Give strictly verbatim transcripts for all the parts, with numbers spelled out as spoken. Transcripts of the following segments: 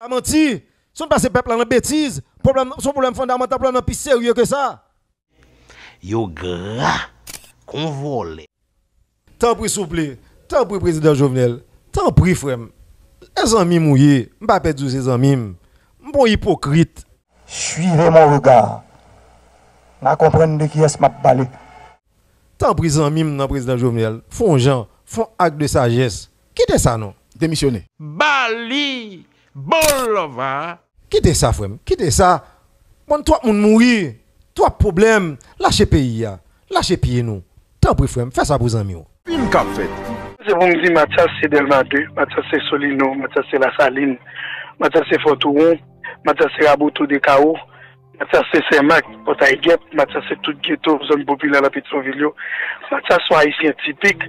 Pa manti, si w pase pèp la nan betiz, pwoblèm, se yon pwoblèm fondamantal, pwoblèm nan pi serye ke sa. Yo gra kon vòlè. Tanpri souple, tanpri prezidan Jovenel, tanpri frè m. Se zanmi m ou ye, m pa pè di w se zanmi m. M pa yon ipokrit. Suivez mon regard. N a konprann de kiyès m ap pale. Tanpri zanmi m nan prezidan Jovenel, fè yon jan, fè yon ak de sajès. Kite sa non. Demisyone. Ba li bon love a. Kite sa frè m, kite sa. Bon twòp moun mouri, twòp pwoblèm, lache peyi a, lache pye nou. Tanpri frè m, fè sa pou zanmi w. Fim k ap fèt. Se pou m di Matyas se Dèlma de, Matyas se Solino, Matyas se Lasalin, Matyas se Fòtouwon, Matyas se Raboto de Kawo, Matyas se Senmak, Pòtay Gèp, Matyas se tout geto, zòn popilè nan Petyonvil yo. Matyas se yon Ayisyen tipik.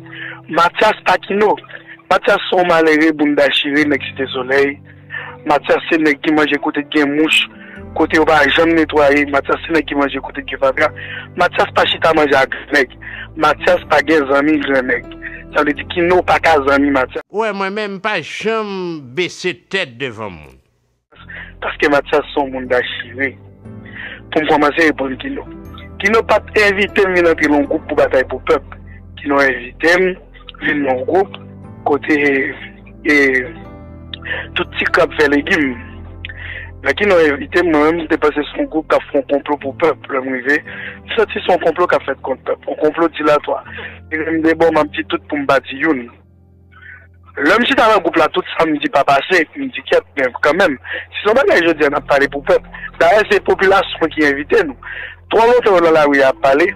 Matyas pa Kino. Matyas se yon malere, bounda chire, nèg Site Solèy. Matyas se nèg ki manje kote k gen mouch, kote yo pa janm netwaye. Matyas se nèg ki manje kote k gen fatra. Matyas pa chita manje ak gran nèg. Matyas pa gen zanmi gran nèg. Sa vle di Kino pa ka zanmi Matyas. Ou wè, mwen menm, m pa janm bese tèt devan moun. Paske Matyas se yon moun dachire. Pou m kòmanse reponn Kino. Kino pa t envite m vin antre nan yon gwoup pou batay pou pèp. Kino envite m vin nan yon gwoup kote, e, tout ti krab fè legim. Lè Kino envite m, mwen menm, m te panse se yon gwoup k ap fè yon konplo pou pèp. Lè m rive, m santi se yon konplo k ap fèt kont pèp. Yon konplo dilatwa. Li menm de bò, m ap di tout pou m pa di youn. Lè m chita nan gwoup la, tout sa m di pa pase, m di kèt, men kanmenm, si se yon bagay jodi a n ap pale pou pèp, dayè se popilasyon ki envite nou. Twò lontan yo nan lari a ap pale,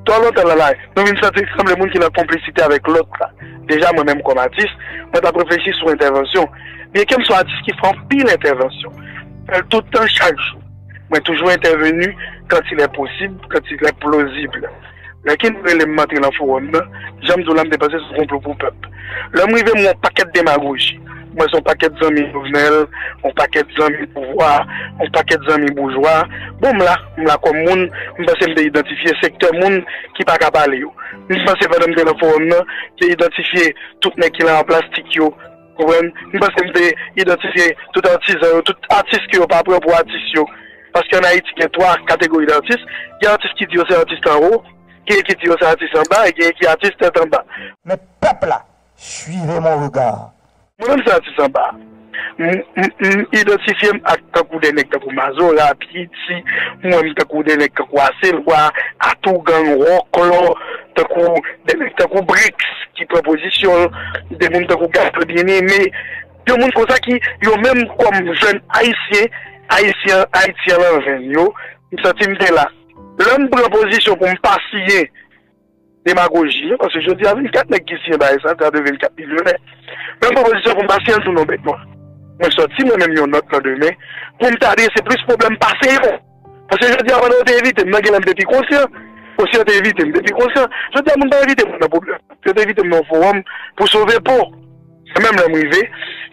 twò lontan nan lari, nou vin santi sanble moun ki nan konplisite avèk lòt la. Deja mwen menm kòm atis, mwen t ap reflechi sou entèvansyon. Byenke m se yon atis ki fè anpil entèvansyon, fè l tout tan, chak jou. Mwen toujou entèveni quand il est possible, quand il est plausible. Lè Kino rele m, m antre nan fowòm nan, jan m di w la, m te panse se yon konplo pou pèp. Lè m rive, m wè yon pakèt demagoji. M wè se yon pakèt zanmi Jovenel, yon pakèt zanmi pouvwa, yon pakèt zanmi boujwa. Bon, m la, m la kòm moun, m panse m te idantifye sektè moun ki pa ka pale yo. M panse pandan m te nan fowòm nan, te idantifye tout nèg ki nan an plastik yo, konprann? M panse m te idantifye tout atizan yo, tout atis ke yo pa pran pou atis yo. Paske ann Ayiti, gen twa kategori datis. Gen atis ki di yo se atis anwo, gen ki di yo se atis anba, e gen ki atis tèt anba. Men pèp la, suivez mon regard. Mwen menm se atis anba. M, m, m idantifye m ak tankou de nèg tankou Mazora, P T, m wè m tankou de nèg tankou Aselwa, Atougang, Wòklò, tankou de nèg tankou Brix ki pran pozisyon l, de moun tankou Gato Bien-Aimé, de moun konsa ki, yo menm kòm jèn ayisyen, ayisyen, Ayiti an nan venn yo, m santi m te la. Lè m pran pozisyon pou m pa siyen demagoji, paske jodi a vennkat nèg ki siyen bagay sa, ta dwe vennkat milyonè. Lè m pran pozisyon pou m pa siyen l sou non bèt nwa. Mwen sòti mwen menm yon nòt landemen pou m ta adrese plis pwoblèm pase yo. Paske jodi a pandan yo te envite m nan, genlè m te pi konsyan. Osi yo te envite m, m te pi konsyan. Jodi a moun pa envite m nan pwoblèm. Yo te envite m nan yon fowòm pou sove po. Menm lè m rive,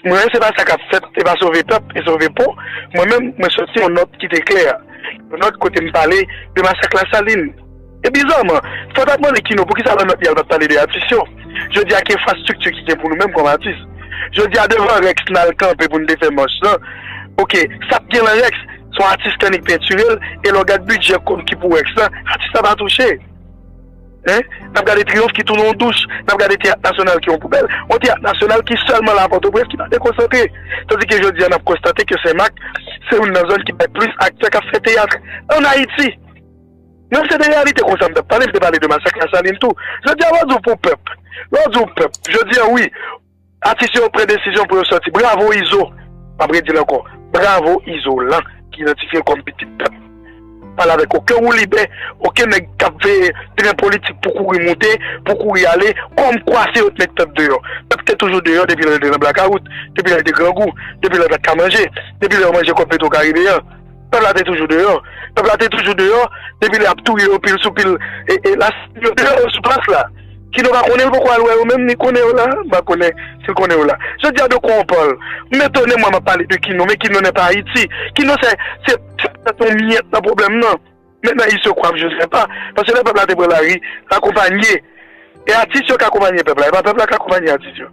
mwen se pa sa k ap fèt, e pa sove pèp, e sove po. Mwen menm, mwen sòti yon nòt ki te klè. Yon nòt kote m pale de masak Lasalin. E bizarman, fò w ta mande Kino poukisa nan nòt li a l pa t pale de atis yo. Jodi a ki enfrastrikti ki gen pou nou menm kòm atis. Jodi a devan Rex n al kanpe pou n te fè mach lan. Oke, sa k gen lan Rex, se yon atis tannik pentirel, e lè w gad bidjè kòb ki pou Rex lan, atis la pa touche. Hein? N ap gade Triyonf ki tounen yon douch, n ap gade Teyat Nasyonal ki yon poubèl, yon Teyat Nasyonal ki sèlman la Pòtoprens, ki pa dekonsantre. Tandike jodi a n ap konstate ke Senmak se youn nan zòn ki bay plis aktè k ap fè teyat ann Ayiti. Men se de reyalite konsa m t ap pale, m te pale de masak Lasalin tou. Jodi a lè w di w pou pèp, lè w di w pèp, jodi a wi, atis yo pran desizyon pou yo sòti. Bravo Izo! M ap redi l ankò. Bravo Izolan ki idantifye l kòm pitit pèp. Pale avèk okenn woulibè, okenn nèg k ap veye tren politik pou kouri moute, pou kouri ale, kòmkwa se yo t met pèp deyò. Pèp te toujou deyò depi lè l te nan blakawout, depi lè l te grangou, depi lè l pa t ka manje, depi lè yo manje kòb Petwo Karibe an. Pèp la te toujou deyò. Pèp la te toujou deyò. Depi lè y ap touye yo pil sou pil, e, e la, yo deyò yo sou plas la. Kino pa konnen l poko al wè yo menm, li konnen yo la? M pa konnen si l konnen yo la. Jodi a de kwa on pale. M etone mwen m ap pale de Kino, men Kino n'est pas Haïti. Kino se, se, se yon myèt nan pwoblèm nan. Maintenant il se croit, je sais pas. Paske lè pèp la te pran lari, l akonpanye. E atis yo k akonpanye pèp la, e pa pèp la k akonpanye atis yo.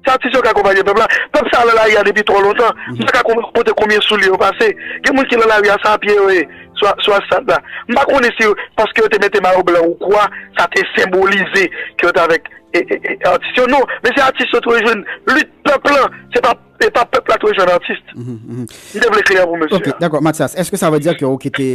Se atis yo k akonpaye pèp la. Pèp sa a nan lari a depi twò lontan. M pa ka kon- konte konbyen sou li yo pase. Gen moun ki nan lari a, se a pye yo ye, sou a- sou asfalt la. M pa konnen si paske yo te mete mayo blan ou kwa, sa te senbolize ke yo t avèk e, e, e, atis yo. Non, men se atis yo tou jwenn lit pèp lan. Se pa, e pa pèp la tou jwenn atis. M te vle klè pou mesye Ok, a. Dakò, Mathias, èske sa vle di ke ou kite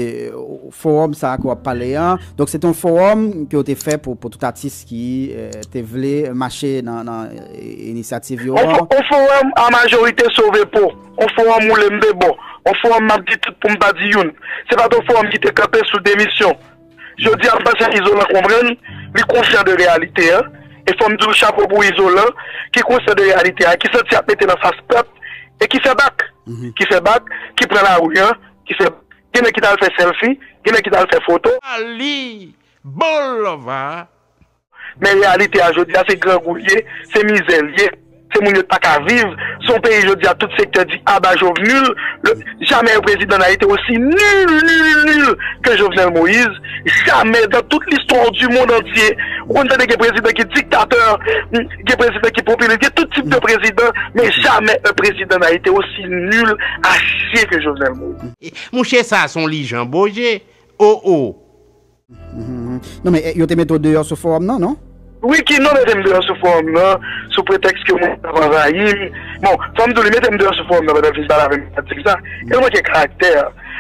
fowòm sa ke w ap pale an? Donk, se te yon fowòm ke w te fè pou, pou tout atis ki eh, te vle mache nan, nan eh, inisyativ yo On, an? fo- on fowòm a majorite sove po. On fowòm ou lembe bò. On fowòm m ap di tout pou m pa di youn. Se pa t on fowòm ki te kanpe sou demisyon. Jodi a, m panse Izolan konprann, li konsyan de reyalite an. E fò m di w chapo pou Izolan, ki konsyan de reyalite a, ki santi ap mete nan fas pèp, e ki fè bak. Ki fè bak, ki pran lari an, ki fè. Gen nèg ki t al fè sèlfi, gen nèg ki t al fè foto. Ali, bon lòva. Men reyalite a jodi a, se grangou l ye, se mizè l ye, se moun yo pa ka viv. Se yon peyi jodi a, tout sektè di aba Jovenul. Le, jamais un président n'a été aussi nul, nul, nul que Jovenel Moïse. Jamais dans toute l'histoire du monde entier. Ou konn tande gen prezidan ki diktatè, gen prezidan ki popilis, gen tout tip de prezidan, men jamais un président n'a été aussi nul à chier que Jovenel Moïse. Mouche sa se yon lijan boje. Oh oh. Non men yo te mete w deyò sou fowòm nan, non? Wi, ki non mete m deyò sou fowòm nan, sou pretèks ke moun ap anvayi m. Bon, fò m di w, li mete m deyò sou fowòm nan pandan l fin pale avè m, li pa t di m sa. E l manke karaktè.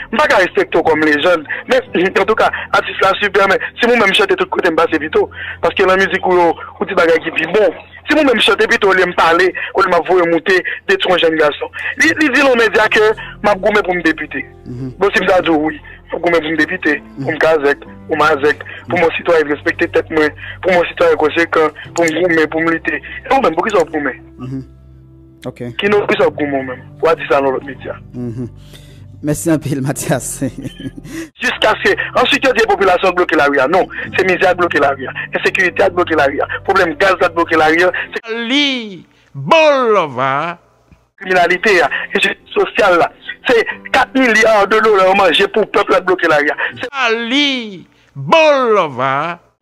M pa ka respekte w kòm lejann. Men, antouka, atis la sipè, men si mwen menm chante tout kote m pase pito. Paske nan mizik ou yo, ou di bagay ki pi bon. Si mwen menm chante pito olye m pale, olye m ap voye moute, detwi yon jèn gason. Li, li di nan yon medya ke m ap goumen pou m depite. Bon, si m ta di w wi, m ap goumen pou m depite, pou m kazèk, pou m azèk, pou m yon sitwayen respekte tèt mwen, pou m yon sitwayen konsekan, pou m goumen, pou m lite. E ou menm, poukisa w ap goumen? Ok. Ki non, poukisa w ap goumen ou menm? W a di sa nan lòt medya. Mèsi anpil, Mathias. Jiskaske, answit yo di e popilasyon k bloke lari a. Non, se mizè a k bloke lari a. Ensekirite a k bloke lari a. Pwoblèm gaz la k bloke lari a. Se Ali, bon lòva. Kriminalite a, enjistis sosyal la. Se kat milya de dola yo manje pou pèp la k bloke lari a. Se Ali, bon lòva.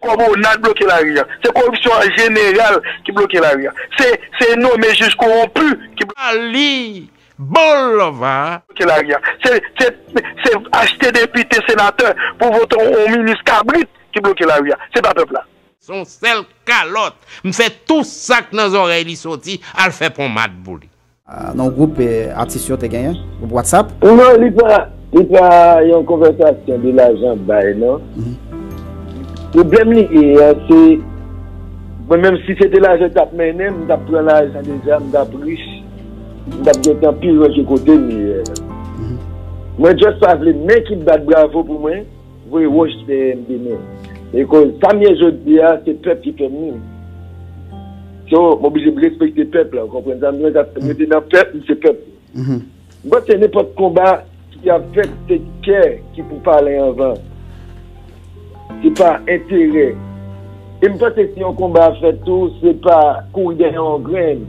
Kòb ona k bloke lari a. Se koripsyon an jeneral ki bloke lari a. Se, se nome jij kowonpi ki bloke. Ali, bon lòva. Bloke lari a. Se, se, se achte depite, senatè pou vote yon minis kabrit ki bloke lari a. Se pa pèp la. Se yon sèl kalòt. M fè tou sa k nan zòrèy li soti al fè ponmad pou li. Nan yon gwoup atis yo te genyen, gwoup WhatsApp. Non, li pa, li pa yon konvèsasyon de lajan bay non. Pwoblèm li ye a se mwen menm si se te lajan t ap mennen m, m t ap pran lajan deja, m t ap rich, m t ap gentan pi rich ke kote m ye. Mwen just pa vle men ki bat bravo pou mwen voye wòch dèyè m demen. E koz sa m ye jodi a, se pèp ki fè m li. So, m oblije m respekte pèp la, ou konprann sa m di w, mwen te nan pèp, m se pèp. M panse nenpòt konba ki ap fèt, se kè ki pou pale anvan. Se pa enterè. E m panse si yon konba ap fèt tou, se pa kouri dèyè yon grenn,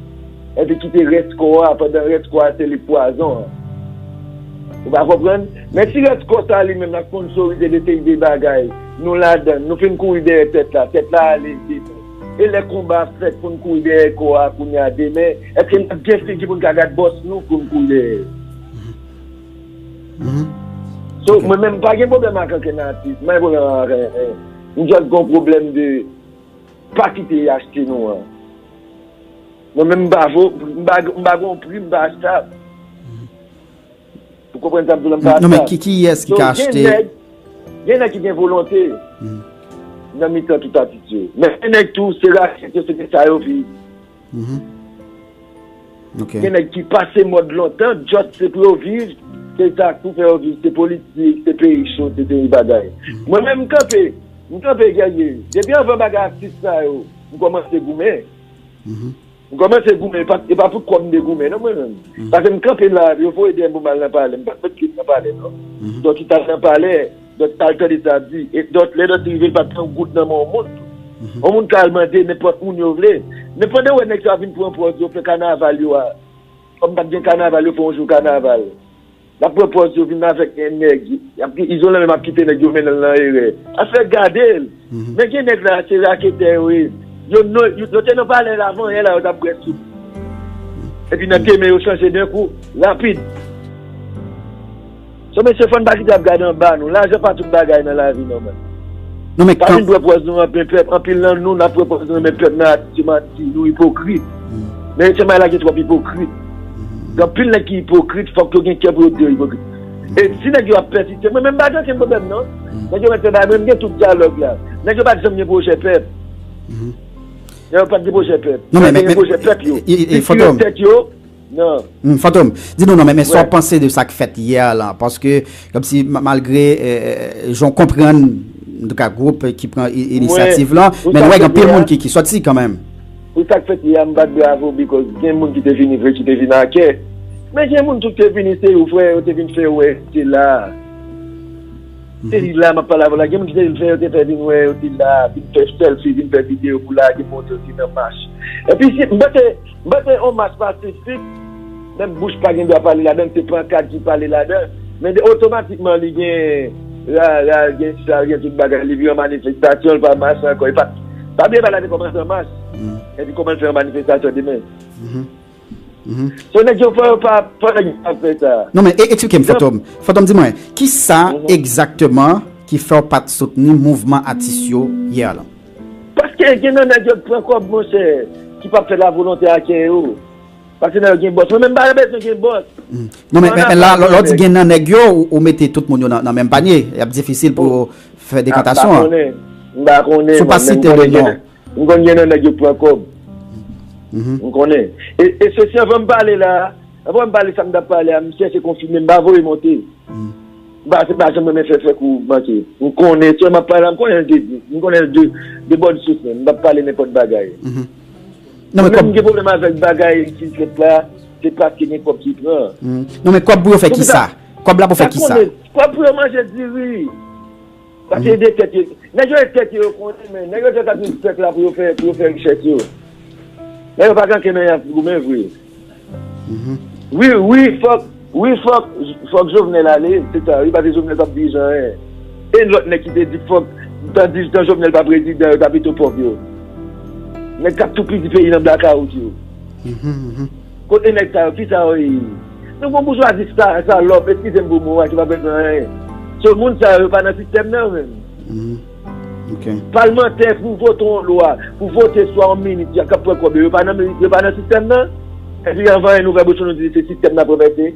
epi kite rès kò a, pandan rès kò a se li k pwazon an. Ou pa konprann? Men si rès kò sa li menm l ap sponsorize de seri de bagay, nou ladan l, nou fin kouri dèyè tèt la, tèt la ale demen. E lè konba ap fèt pou n kouri dèyè kò a kounye a demen, èske n ap gen figi pou n ka gad bòs nou pou n kouri dèyè l? So, mwen menm m pa gen pwoblèm ak ankenn atis, m pa gen pwoblèm ak ankenn. M just gen yon pwoblèm de pa kite y achte nou an. Mwen menm m pa vo, m pa, m pa gen yon pri, m pa achtab. Ou konprann sa m di w la, m pa achtab. Non, men ki, kiyès ki ka achte? Gen nèg, gen nèg ki gen volonte nan mitan tout atis yo. Men gen nèg tou, se rakèt yo, se de sa yo viv. Gen nèg ki pase mòd lontan, just se pou yo viv, se sa k pou fè yo viv, se politik, se peyi cho, se peyi bagay. Mwen menm m kanpe, m kanpe gèye. Depi anvan bagay atis sa yo, m kòmanse goumen. M kòmanse goumen, e pa, e pa pou kòb m te goumen non mwen menm. Paske m kanpe la, yo voye dèyè m pou m al nan palè, m pa t met pye m nan palè non. Dòt ki t al nan palè, dòt t al tande sa ap di. E dòt, lè dòt rive, l pa t pran yon goud nan men yon moun. Yon moun ka al mande nenpòt moun yo vle. Men pandan w wè nèg sa yo ap vin pran pòz yo fè kanaval yo a, kòm pa t gen kanaval, yo fè yon jou kanaval. L ap pran pòz yo vin avèk yon nèg. Y ap, Izolan menm ap kite nèg yo mennen l nan erè. Afè gade l. Men gen nèg la, se raketè yo ye. Yo, yo, yo te nan palè l avan yè la, yo t ap bwè soup. Epi nan kemen yo chanje de kou, rapid. So mesye, fò n pa kite ap gade anba nou. Lajan pa tout bagay nan lavi non, man. Non, men Pa fin pran pòz nou anpil pèp. Anpil nan nou, n ap pran pòz nou men pèp nan atitid manti, nou ipokrit. Men se may la gen twòp ipokrit. Gen anpil nèg ki ipokrit, fòk yo gen kè pou yo di yo ipokrit. E si nèg yo ap pèsiste, mwen menm pa gen okenn pwoblèm non. Nèg yo mèt fè bagay, mwen m gen tout dyalòg la. Nèg yo pa t janm gen pwojè pèp. Nèg yo pa t gen pwojè pèp. Non, men, Nèg yo men, gen pwojè pèp yo. e, e, e, Li tire Fantom. Tèt yo. Non. Hmm, Fantom, di nou non, men, men sa w Wè. Panse de sa k fèt yè a la, paske kòmsi ma- malgre euh, jan w konprann antouka gwoup ki pran i- inisyativ lan, Ou men nou sa wè gen fèt anpil yè a? Moun ki, ki sòti kanmenm. Pou sa k fèt yè a, m pa t bravo because gen moun ki te vini vre, ki te vin a kè. Men gen moun tou ki te vini, se yo frè yo te vin fè wè yo te la. Se li la m ap pale avè w la. Gen moun ki te vin fè yo te fè vin wè yo te la, vin fè selfie, vin fè videyo pou lage montre yo te nan mach. Epi si m panse m panse yon mach pasifik, menm bouch pa gen dwa pale ladan, se pankad ki pale ladan. Men de, otomatikman li gen rara, gen sal, gen tout bagay, li vin yon manifestasyon, li pa mach ankò. E pa, pa bliye bagay la te kòmanse an mach. Epi kòmanse fè yon manifestasyon demen. So nèg yo fò yo pa fò nèg yo pa fè sa. Non, men e- eksplike m, Donk- Fantom. Fantom, di mwen, ki sa egzakteman ki fè w pa t soutni mouvman atis yo yè a la? Paske gen nan nèg yo k pran kòb, monchè, ki p ap fè lavolonte a kè yo. Paske nan yo gen bòs. Mwen menm m pa bezwen gen bòs. Non, men, An men, men la, afè lè w di nèg. Gen nan nèg yo, ou, ou mete tout moun yo nan, nan menm panye, y ap difisil pou yo fè Ah, m pa dekantasyon an. Konnen. M pa konnen. Si w pa Mwen menm, m site konnen de gen non. nan- m konn gen nan nèg yo k pran kòb. M konnen. E, e se si anvan m pale la, anvan m pale sa m t ap pale a, m chèche konfime, m pa voye monte. M pa, se pa janm renmen fè fè kou manke. M konnen, sè m ap pale a, m konnen l de, m konnen l de, de bòn sous menm. M p ap pale nenpòt bagay. Non, men Mwen menm kòb, m gen pwoblèm avèk bagay ki fèt la, se paske gen kòb ki pran. non, men kòb pou yo fè Pou ki ki sa? Sa? Kòb la pou fè ki sa? Kòb pou yo manje diri. Paske de tèt yo. Nèg yo e tèt yo, yo konnen, men nèg yo te tap vin fèk la pou yo fè, pou yo fè richès yo. Nèg yo pa gen ankenn anyen ap goumen vre. Wi, wi, fòk, wi, fòk, fòk Jovenel ale, se sa, wi, paske Jovenel p ap dirijan anyen. E lòt nèg ki te di fòk, tan dirijan Jovenel pa prezidan, yo t ap pito pòv yo. Nèg k ap toupizi peyi nan blakawout yo. Kote nèg sa yo, ki sa yo ye? Nou gon boujwazi sa, salòp, eskize m pou mo a, ki pa bezwen anyen. So, moun sa yo, yo pa nan sistèm nan, menm. Ok. Palmantè pou vote yon lwa, pou vote swa yon minis, y ap pran kòb yo, yo pa nan minis, yo pa nan sistèm nan. Epi anvan anyen nou fè bouch nou di se sistèm n ap ranvèse.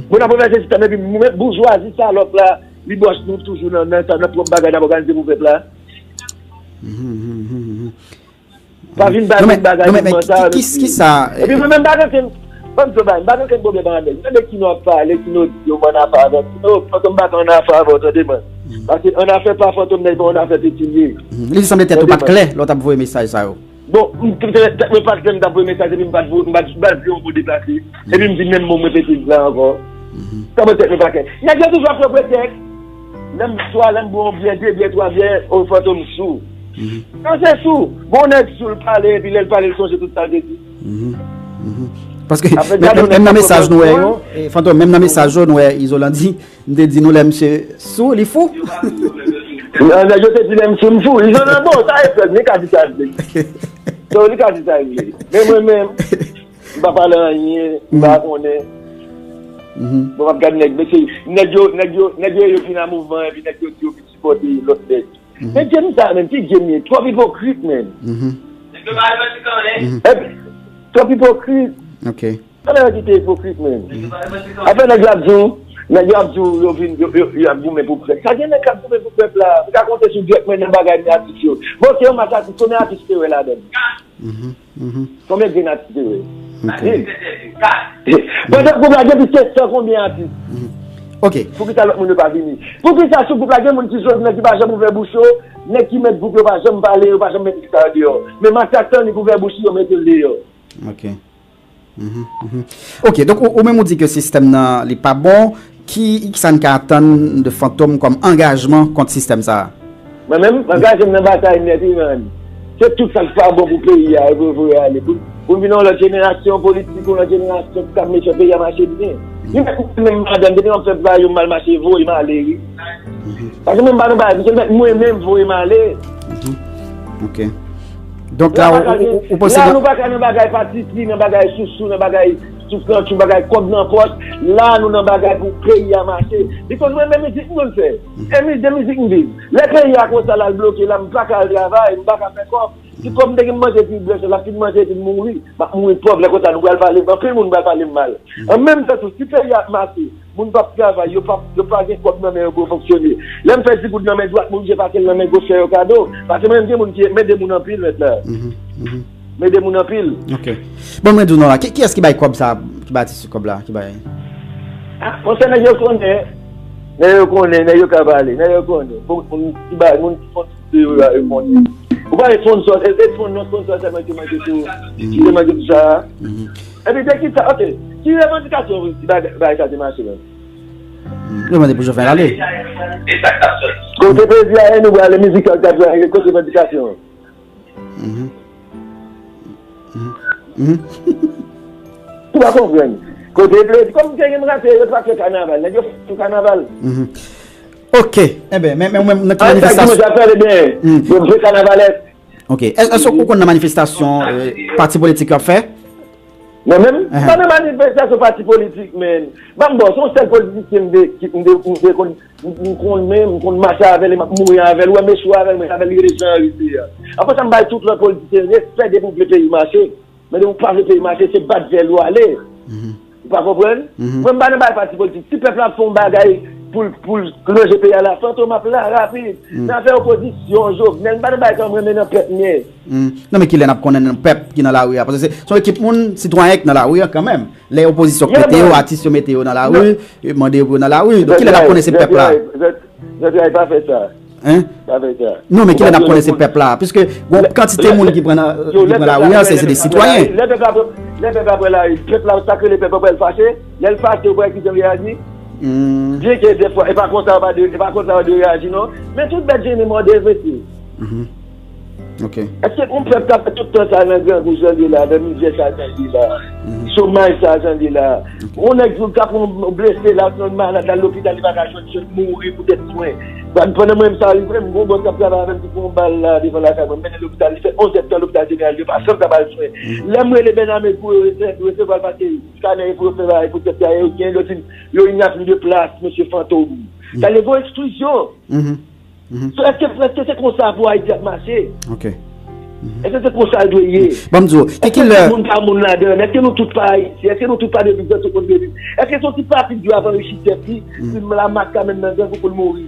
Bon, n ap ranvèse sistèm, epi mwen, boujwazi salòp la, li bòs nou toujou nan, nan, nan pwòp bagay n ap òganize pou pèp la. Pa vin ba Non, vin men, bagay non, men, mouvman men sa. ki, ki, ki sa? Epi mwen menm, m pa gen, ban m di w bagay, m pa gen okenn pwoblèm avèk. Tande Kino ap pale, Kino di yo m ann afè avè w. Kino, Fantom m pa t ann afè avè w, tande mwen. Paske annafè pa Fantom nan, se pa annafè pitit li ye. Mhm. Li sanble tèt ou pa t klè lè w t ap voye mesaj sa yo. Bon, m te fè tèt mwen pa t klè, m t ap voye mesaj, epi m pa t vo-, m pa t, m pa t voye yon mo deplase. Epi m di menm mo m repete la ankò. Sa mwen tèt mwen pa klè. Nèg yo toujou ap fè pretèks. Lè m swa lè m bwè yon byè, de byè, twa byè, o Fantom sou. Non, se sou. Bon, nèg sou, l pale, epi lè l pale, l sonje tout sa l te di. Paske menm nan mesaj nou wè yo, Fantom, menm nan mesaj yo nou wè Izolan di, m te di nou lè misye sou, li fou. Nan, nèg yo te di lè m sou, m fou. Izolan, bon, sa e fèt, li ka di sa l vle. So, li ka di sa l vle. Men mwen menm, m pa pale anyen, m pa konnen. Bon, m ap gade nèg, mesye, nèg yo, nèg yo, nèg yo, yo vin nan mouvman, epi nèg yo di yo vin sipòte lòt nèg. Men game sa menm, ki game ye? Twòp ipokrit, menm. Epi, twòp ipokrit. Ok. Sa nèg yo kite ipokrit, menm. Afè nèg yo ap di w, nèg yo ap di w, yo vin, yo, yo, yo ap goumen pou pèp. Sa gen nèg k ap goumen pou pèp la. Ou ka konte sou dwèt mwen nan bagay atis yo. Bon, se yon mach atis, konbyen atis te wè ladan l? Konbyen grenn atis te wè? Pandan gwoup la gen plis ke san konbyen atis? Ok. Poukisa lòt moun yo pa vini? Poukisa sou gwoup la gen moun ki jwenn nèg ki pa janm ouvè bouch yo, nèg ki mèt gwoup yo pa janm pale, yo pa janm mete sa yo deyò? Men Matyas Tannik ouvè bouch li, yo mete l deyò. Ok. Ok, donk ou, ou menm ou di ke sistèm nan li pa bon, ki, ki sa n ka atann de Fantom kòm angajman kont sistèm sa a? Mwen menm, m angaje m nan batay nèt, wi, man. Se tout sa k pa bon pou peyi a, yo voye ale. Pou, pou n vin yon lòt jenerasyon politik, yon lòt jenerasyon ki ka mete peyi a mache byen. Li mèt mwen menm madanm, depi m ap fè bagay yo mal mache, voye m ale, wi. Paske mwen m pa nan bagay, misye mèt mwen menm voye m ale. Ok. Donk la, ou, ou, ou panse la, nou pa ka nan bagay pati pri, nan bagay sousou, nan bagay souflantchou, bagay kòb nan pòch. La, nou nan bagay pou peyi a mache. Because mwen, men mizik m konn fè. E mi-, de mizik m viv. Lè peyi a konsa, l al bloke la, m pa ka al travay, m pa ka fè kòb. Si kòm m te gen manje epi bwè, l ap fin manje epi l mouri. M ap mouri pòv, lè konsa nou pral pale m, anpil moun pral pale m mal. An menm tan tou, si peyi a ap mache, moun p ap travay, yo p ap, yo pa gen kòb nan men yo pou yo fonksyone. Lè m fè di goud nan men dwat, m oblije pase l nan men goch fè yo kado. Paske mwen menm gen moun ki, men de moun anpil mèt la. Men de moun anpil. Ok. Bon, mwen di w non la, ki, kiyès ki bay kòb sa, ki bay atis kòb la, ki bay? Ah, monchè, nèg yo konnen. Nèg yo konnen, nèg yo ka pale, nèg yo konnen. Bon, moun ki bay, moun ki fon de yo la, yo konnen. Ou pa responsab, e, e fon non, sponsor sèlman ki manke pou, ki te manke pou sa. Epi de ki sa, ok. Ki revandikasyon ki bagay, bagay sa te mache menm? Yo mande pou Jovenel ale. Kote plezi a, nou prale mizik ak gad la, kote revandikasyon? Ou pa konprann. Kote plezi, kòm te gen rate, yo t ap fè kanaval, nèg yo fè kanaval. Ok, enben, men, men, men, nan ki manifestasyon? Sa ki mwen ap fè, ebyen, yo vre kanavalès. Ok, èske ou konn nan manifestasyon, euh, pati politik yo ap fè? Mwen menm, pa nan manifestasyon pati politik, men. Ban m bon, se yon sèl politisyen m te, ki, m te, m te konn, m, m konn men, m konn mache avè l, e m ap mouri avè l, ou wè m echwe avè l, mwen avè l, li rete jan l rete a. Apre sa, m bay tout lòt politisyen respè depi w vle peyi w mache. Men depi w pa vle peyi mache, se bat vèl ou ale. Ou pa konprann? Mwen, m pa nan bagay pati politik. Si pèp la ap fè yon bagay pou l, pou l ranje peyi a la, Fantom ap la rapid. Nan afè opozisyon, Jovenel, m pa nan bagay sa, m renmen nan pèp m ye. Non, men kilè n ap konnen nan pèp ki nan lari a? Paske se, se yon ekip moun, sitwayen k nan lari a kanmenm. Lè opozisyon k mete yo, atis yo mete yo nan lari, yo mande yo pou yo nan lari. Donk, kilè n ap konnen se pèp la? Zantray, pa fè sa. Hein? Pa fè sa. Non, men kilè n ap konnen se pèp la? Piske gon kantite moun ki pran nan, ki pran lari a, se, se de sitwayen. Lè pèp la, lè pèp la pran lari, pèp la, sa k rele pèp la, pral fache. Lè l fache, ou wè kijan l reyaji? Byen ke defwa, e pa konsa yo pa de, e pa konsa yo de reyaji, non. Men tout bèt jennen mòde, mesye. Ok. Èske yon pèp k ap fè tout tan sa nan grangou jan l ye la, nan mizè sa jan l ye la, chomaj sa jan l ye la, yon nèg k ap yon blese la, yon malad al lopital, li pa ka jwenn swen, mouri poutèt swen. Pandan mwen menm sa rive m, gon bòs k ap travay avè m ki pran yon bal la devan lakay mwen, m mennen lopital, li fè onz èdtan lopital jeneral, yo pa janm ka ba l swen. Lè m rele Bèname pou yo resevwa l, paske skanè pou yo fè bagay pou tèt li a, yo gen, yo di m, yo, il n'y a plus de place, mesye Fantom. Sa vle di yon eksklizyon. So, èske, èske se konsa pou Ayiti ap mache? Ok. Èske se konsa l dwe ye? Ban m di w, ki, ki lè? Èske se moun pa moun ladan? Èske nou tout pa Ayisyen? Èske nou tout pa de vizyon tout moun vle viv? Èske se yon ti pati dwe avan richi tèt li, pou l la mache kanmenm nan gang pou l mouri?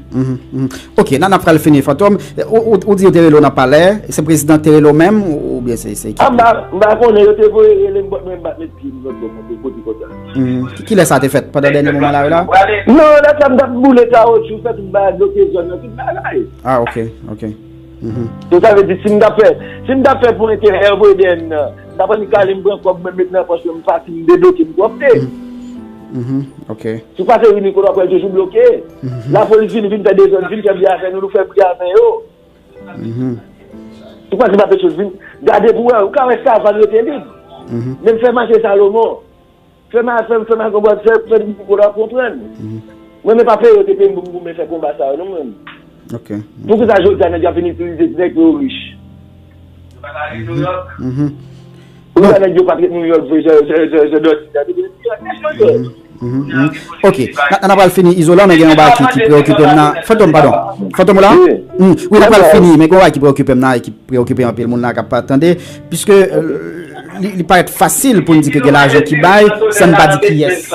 Ok, n a, n a pral fini, Fantom. Ou, ou, ou di yo te rele w nan palè, se prezidan k te rele w menm, ou, oubyen se, se ekip? Ah, m pa, m pa konnen, yo te voye rele m, but mwen m pa t met pye m lòt bò, mwen te kote konsa. Ki, ki lè sa te fèt? Pandan dènye moman la yo la? Non, lè sa m t ap boule kawotchou, fè tout bagay, bloke zòn nan, tout bagay. Ah, ok, ok. So, sa vle di, si m t ap fè, si m t ap fè pou enterè Evredèn nan, m t ap annik ale, m pran kòb mwen, met nan pòch mwen, m pati, m debloke, m pwòpte. Ok. Si w pase ri Nicolas, w ap wè l toujou bloke. Lapolis vin, vin fè dezòd, vin fè bri avè nou, nou fè bri avè yo. Si w pase pa Petyonvil, gade pou wè, ou ka wè Savann rete lib. Menm fè mache Salomon. Fè mal, fè, fè mal konprann, fè, fè moun konprann. Mwen menm pa peye yo te peye m pou m goumen fè konba sa yo, non, mwen. Ok. Poukisa jodi a nèg yo ap vin itilize ti nèg pou yo rich? Poukisa nèg yo pa t ret Nouyòk vre, jan, jan, jan, jan Dòti a te vle di a? Nèg yo ye. Ok, n a, n a pral fini, Izolan, men gen yon bagay ki, ki preokipe m nan. Fantom, padon. Fantom ou la? Wi, n a pral fini, men gen yon bagay ki preokipe m nan e ki preokipe anpil moun la k ap tande, piske, euh, li, li parèt fasil pou n di ke gen lajan ki bay, san n pa di kiyès.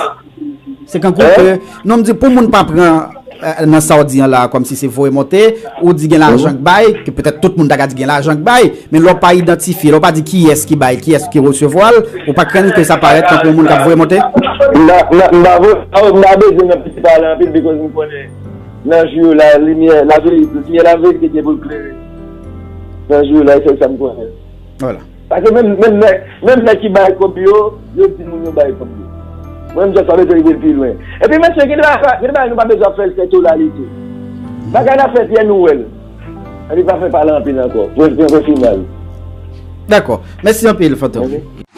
Se kankou ke, non, m di pou moun pa pran, euh, nan sa w di an la, kòmsi se voye monte, ou di gen lajan k bay, ke petèt tout moun ta ka di gen lajan k bay, men lè w pa idantifye, lè w pa di kiyès ki bay, kiyès ki resevwa l, ou pa krenn ke sa parèt tankou yon moun k ap voye monte? M pa, m pa, m pa vo-, m pa bezwen nan piti pale anpil, because m konnen nan jou yo la, limyè, laverite, limyè laverite gen pou l klere. Nan jou yo la, e sèl sa m konnen. Vwala. Paske menm, menm nèg, menm nèg ki bay kòb yo, yo di moun yo bay kòb yo. Mwen, m just pa bezwen rive l pi lwen. Epi, mesye, gen de bagay, gen de bagay nou pa bezwen ap fè l fè tolalite. Bagay la fèt yè, nou wè l. Epi, pa fè pale anpil ankò. Pwen, pwen, pwen final. Dakò. Mèsi anpil, Fantom. Ok.